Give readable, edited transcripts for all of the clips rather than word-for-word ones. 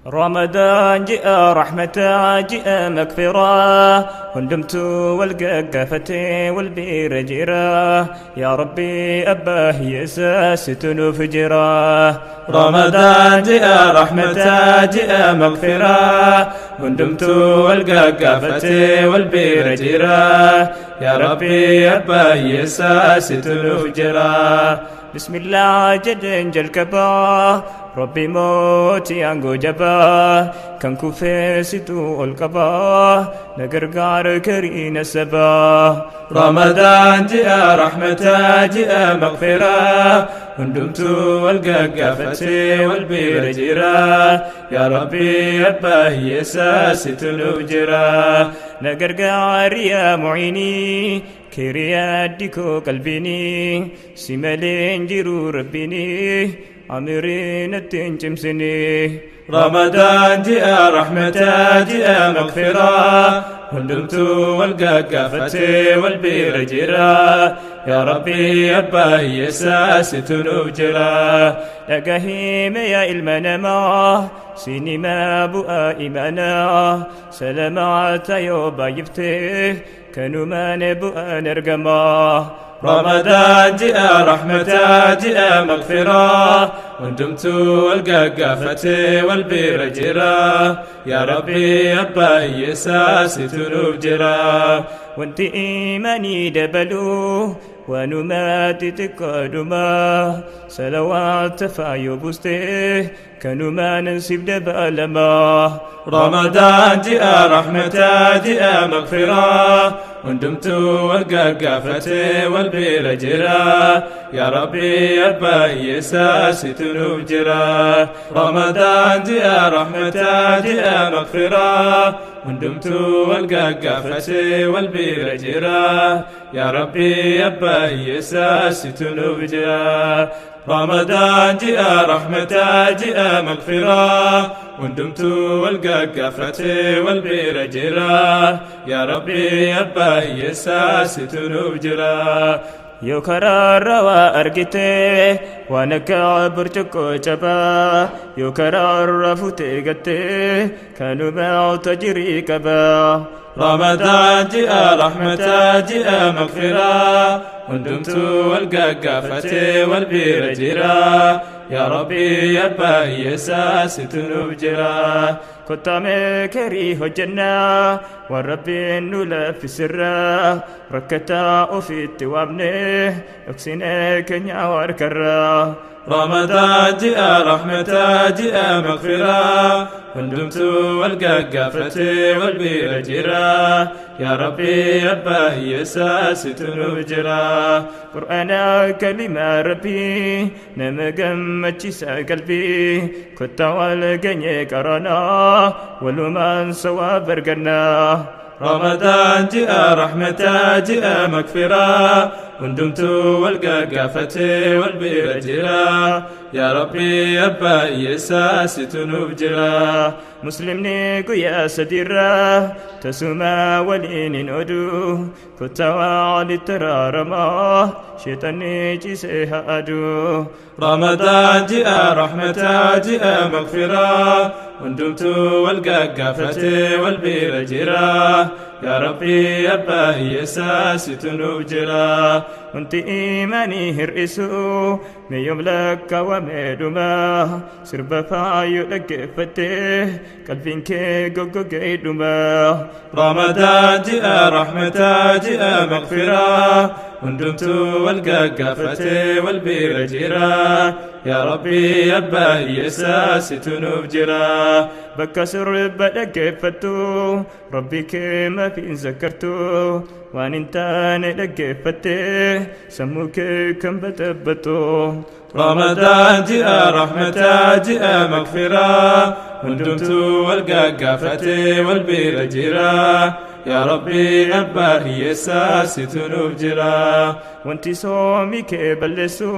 Ramadaan ji'a rahmataa ji'a magfiraa hundumtuu wal gaggaafatee wal bira jira yaa rabbii abbaa hiyyeessaa situ nuuf jira. Ramadaan ji'a rahmataa ji'a magfiraa hundumtuu wal gaggaafatee wal bira jira yaa rabbii abbaa hiyyeessaa situ nuuf jira. Bismillaa jedheen jalqabaa Rabbi mootii aangoo jabaa kan kufee situ ol qabaa na gargaara kariina sabaa. Ramadaan ji'a rahmataa ji'a magfiraa hundumtuu wal gaggaafatee wal bira jira yaa rabbii abbaa hiyyeessaa situ nuuf jira. Na gargaari yaa muciinii kiriyaaddi koo qalbiinii si malee hin jiru rabbiinii amirii natti hin cimsinii. Ramadaan ji'a rahmataa ji'a magfiraa hundumtuu wal gaggaafatee wal bira jira yaa rabbii abbaa hiyyeessaa situ nuuf jira. Dhagahime yaa ilma namaa sinimaa bu'aa imaanaa salamaata yoo baay'iftee kanumaan bu'aan argamaa. Ramadaan ji'a rahmataa ji'a magfiraa hundumtuu wal gaggaafatee wal bira jira yaa rabbii abbaa hiyyeessaa situ nuuf jira. Wanti imaanii dabaluu waanuma xixiqqoodhuma salawaata faayoo buustee kanumaan siif dabalamaa. Ramadaan ji'a rahmataa ji'a magfiraa hundumtuu wal gaggaafatee wal bira jira yaa rabbii abbaa hiyyeessaa situ nuuf jira. Ramadaan ji'a rahmataa ji'a magfiraa hundumtuu wal gaggaafatee wal bira jira yaa rabbii abbaa hiyyeessaa situ nuuf jira. Ramadaan ji'a rahmataa ji'a magfiraa hundumtuu wal gaggaafatee wal bira jira yaa rabbii abbaa hiyyeessaa situ nuuf jira. Yoo karaarra waa argite waan akka burcuqqoo cabaa yoo karaarra fuutee gattee kanuma tajirii qabaa. Ramadaan ji'a rahmataa ji'a magfiraa hundumtuu wal gaggaafatee wal bira jira yaa rabbii abbaa hiyyeessaa situ nuuf jira. Kottaa kerii hojjennaa waan rabbiin nu laaffisirraa rakkataa ofitti waamnee dhoksinee keenya harkarraa. Ramadaan ji'a rahmataa ji'a magfiraa hundumtuu wal gaggaafatee wal bira jira yaa rabbii abbaa hiyyeessaa situ nuuf jira. Qur'aana kalimaa rabbii nama gammachiisa qalbii kottaa wal geenye qaranaa walumaan sawaab argannaa. Ramadaan ji'a rahmataa ji'a magfiraa hundumtuu wal gaggaafatee wal bira jira yaa rabbii abbaa hiyyeessaa situ nuuf jira. Muslimni guyyaa sadiirraa tasuma waliin hin oduu kottaa walitti araaramaa sheexanni ciisee haa aduu. Ramadaan ji'a rahmataa ji'a magfiraa hundumtuu wal gaggaafatee wal bira jira yaa rabbii abbaa hiyyeessaa situ nuuf jira. Wanti imaanii hir'isu meeyoom lakkaawamee dhuma sirba faayoo dhaggeeffattee qalbiin kee goggogee dhuma. Ramadaan ji'a rahmataa ji'a magfiraa hundumtuu wal gaggaafatee wal bira jira yaa rabbii abbaa hiyyeessaa situ nuuf jira. Bakka sirba dhaggeeffattu rabbi kee maaf hin zakkartu waan hin taane dhaggeeffattee sammuu kee kan baxabbattu. Ramadaan ji'a rahmataa ji'a magfiraa hundumtuu wal gaggaafatee wal bira jira Yaa Rabbii abbaa hiyyeessaa situ nuuf jira. Wanti soomii kee balleessu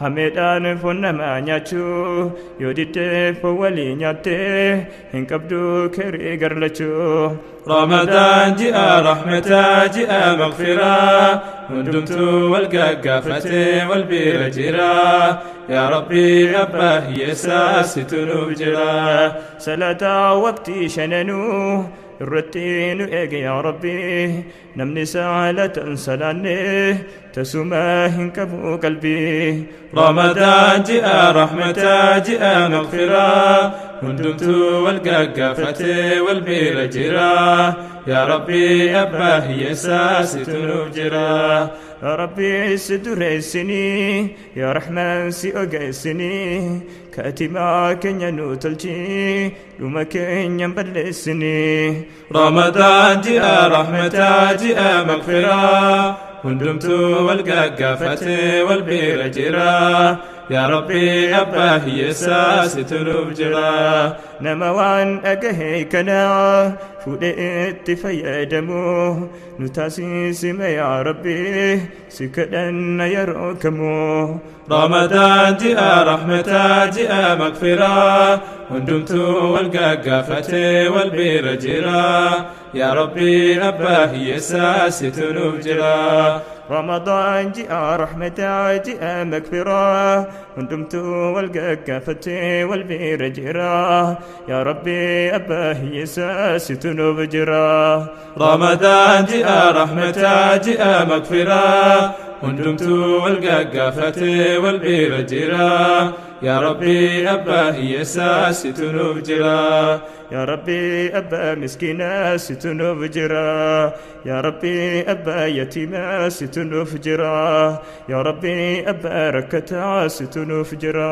hameedhaan foon namaa nyaachuu, yoo diddee foon walii nyaattee hin qabdu keerii garlachuu. Ramadaan ji'a rahmataa, ji'a maghfiraa, hundumtuu wal gaggaafatee wal bira jira. Yaa Rabbii abbaa hiyyeessaa situ nuuf jira. Salaataa waqtii shananuu irratti nu eege yaa Rabbi, namni saalatan salaanne tasuma hin qabu qalbii. Ramadaan ji'a rahmataa, ji'a maghfiraa, hundumtuu wal gaggaafatee wal bira jira. Yaa Rabbii abbaa hiyyeessaa situ nuuf jira. Yaa Rabbi si dureessinii, yaa Rahmaan si ogeessinii, kaatimaa keenya nu tolchii, dhuma keenya hin balleessinii. Ramadaan ji'a rahmataa, ji'a maghfiraa, hundumtuu wal gaggaafatee wal bira jira. Yaa Rabbii abbaa hiyyeessaa situ nuuf jira. Nama waan dhagahe kana fuudhee itti fayyadamu nu taasisime yaa Rabbi, si kadhanna yeroo kamuu. Ramadaan ji'a rahmataa, ji'a maghfiraa, hundumtuu wal gaggaafatee wal bira jira. Yaa Rabbii abbaa hiyyeessaa situ nuuf jira. Ramadaan ji'a rahmataa, ji'a maghfiraa, hundumtuu wal gaggaafatee wal bira jira. Yaa Rabbi abbaa hiyyeessaa situ nuuf jira. Ramadaan ji'a rahmataa, ji'a maghfiraa, hundumtuu wal gaggaafatee wal bira jira. Yaa Rabbii abbaa hiyyeessaa situ nuuf jira. Yaa Rabbi abbaa miskiinaa situ nuuf jira. Yaa Rabbi abbaa yatiimaa situ nuuf jira. Yaa Rabbi abbaa rakkataa situ nuuf jira.